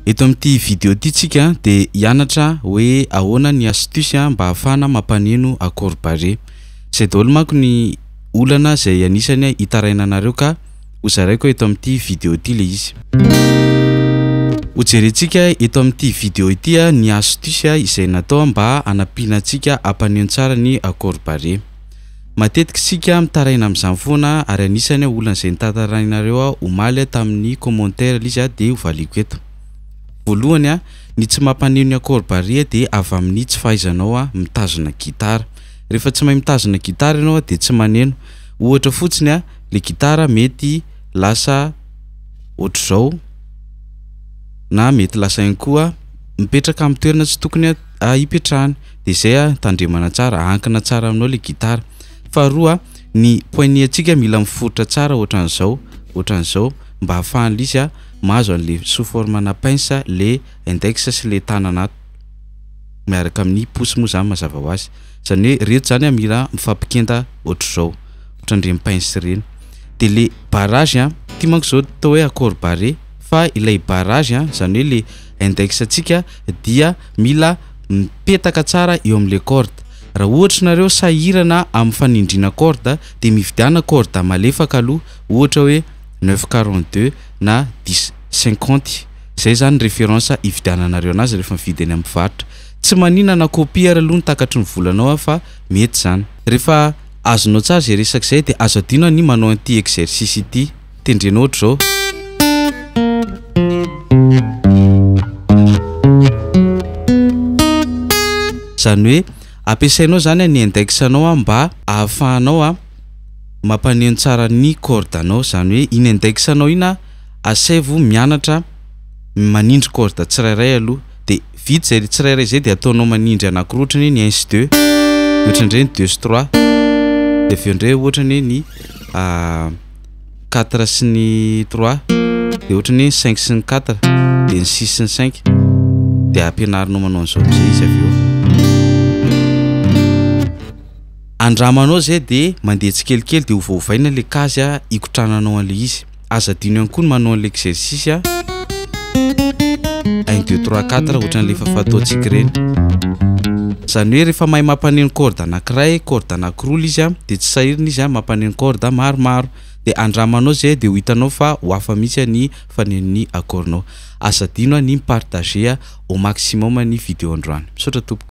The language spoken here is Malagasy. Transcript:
Eto amin'ity vidéo ity tsika dia hianatra hoe ahoana ny astuce mba ahafahana mampaneno accord barré. Zay daholo manko ny olana zay anisany hitarainanareo ka ho zaraiko eto amin'ity vidéo ity le izy. Ho jerentsika eto amin'ity vidéo ity ny astuce izay natao mba hanampiana antsika hampaneno tsara ny accord barré. Matetika isika mitaraina amin'izany foana ary anisany olana izay notantarainareo omaly tamin'ny commentaire ilay izy dia ho valiako eto. Voalohany, ny tsy mampaneno ny accord barré dia avy amin'ny tsy fahaizanao mitazona gitara. Rehefa tsy mahay mitazona gitara ianao dia tsy maneno. Ohatra fotsiny, le gitara mety lasa ohatr'izao na mety lasa ihany koa mipetraka amin'ny toerana tsy tokony hipetrahany. Dia izay tandremana tsara, ahankina tsara aminao le gitara. Faharoa, ny poignet antsika mila miforitra tsara ohatran'izao, ohatran'izao mba ahafahan'ilay izy mahazo an'le sous forme ana pince le index sy le tanana ato miaraka amin'ny pouce moa zany mazava ho azy. Zany hoe reto zany mila mifampikenda ohatr'izao, ohatran'ireny pince ireny. De le barrage, ty manko zao atao hoe accord barré fa ilay barrage zany hoe le index antsika dia mila mipetaka tsara eo amin'le corde. Raha ohatra nareo sahirana amin'ny fanindriana corde de mividiana corde malefaka aloha, ohatra hoe 9,42 na 10,50. Zay zany référence hividiananareo anazy rehefa mividy eny amin'ny mpivarotra. Tsy maninona na copie ary aloha ny takatry ny volanao fa mety zany. Rehefa azonao tsara zay resaka zay de azo adino ny manao an'ity exercice ity. Tendrenao ohatr'izao. Zany hoe ampiasainao zany ny index anao mba ahafahanao mampaneno tsara ny corde anao. Zany hoe iny index anao iny asaivo mianatra manindry corde tsirairay aloha. De vita zay tsirairay zay de ataonao manindry anankiroa ohatrany hoe ny 1 sy 2, de ohatra indray ny 2 sy 3, de avy eo indray ohatrany hoe ny 4 sy ny 3, de ohatrany hoe 5 sy ny 4, de ny 6 sy ny 5, de ampianarinao manao an'izao am'zay izy avy eo. Andramanao zay de mandeha tsikelikely de ovaovaina le case hikotrananao an'le izy. Aza adino ihany koa ny manao an'le exercice 1 2 3 4 ohatran'le efa fataontsika ireny. Zany hoe rehefa mahay mampaneno corde anankiray, corde anankiroa ilay izy de tsy sahirana izy mampaneno corde maromaro. De andramanao zay de ho hitanao fa ho hafa mihitsy ny fanenon'ny accord-nao. Aza adino ny mi-partager au maximum ny vidéo androany. Misaotra tompoko.